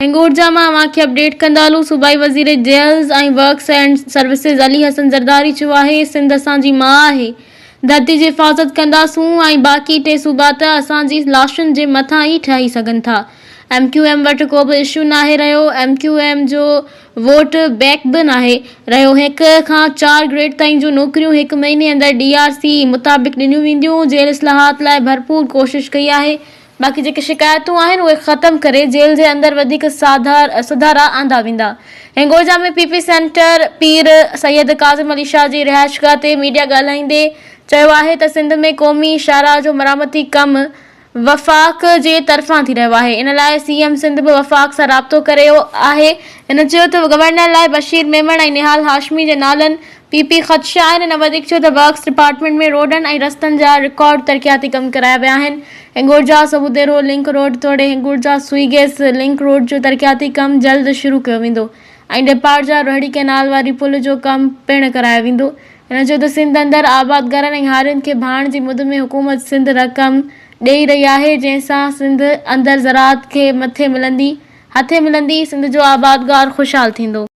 هنگورجا مان اوهان کي اپڊيٽ ڪندا هلون صوبائي وزير jails ۽ works and services Ali Hassan Zardari چيو آهي سنڌ اسان جي ماء آهي ڌرتي جي حفاظت ڪنداسون ۽ باقي ٽي صوبا ته اسان جي لاشن جي مٿان ئي ٺهي سگهن ٿا ايم ڪيو ايم وٽ ڪو به اشو ناهي رهيو ايم ڪيو ايم جو ووٽ بيڪ به ناهي رهيو هڪ کان چار گريڊ تائين جون نوڪريون هڪ مهيني اندر ڊي آر سي مطابق ڏنيون وينديون جيل اصلاحات لاء ڀرپور ڪوشش ڪئي آهي باقي جيڪي شڪايتون آهن اهي ختم ڪري جيل جي اندر وڌيڪ سڌارا آندا ويندا. هنگورجا ۾ پي پي سينٽر پير سيد ڪاظم علي شاهه جي رهائشگاهه تي ميڊيا ڳالهائيندي چيو آهي ته سنڌ ۾ قومي شاهراهه جو مرامتي ڪم وفاق جي طرفان ٿي رهيو آهي ان لاء سي ايم سنڌ به وفاق سان رابطو ڪري رهيو آهي. هن چيو ته گورنر لاء بشير ميمڻ ۽ نهال هاشمي جي نالن پي پي خدشا آهن. هن وڌيڪ چيو ته ورڪس ڊپارٽمينٽ ۾ روڊن ۽ رستن جا رڪارڊ ترقياتي ڪم ڪرايا ويا آهن، هنگورجا سبوديرو لنڪ روڊ توڙي هنگورجا سوئي گيس لنڪ روڊ جو ترقياتي ڪم جلد شروع ڪيو ويندو ۽ ڏيپارجا روهڙي ڪئنال واري پل جو ڪم پڻ ڪرايو ويندو. هن چيو ته سنڌ اندر آبادگارن ۽ هارين کي ڀاڻ جي مد ۾ حڪومت سنڌ رقم ڏئي رهي آهي جنهن سان سنڌ اندر زراعت کي مٿي ملندي هٿي ملندي سنڌ جو آبادگار خوشحال ٿيندو.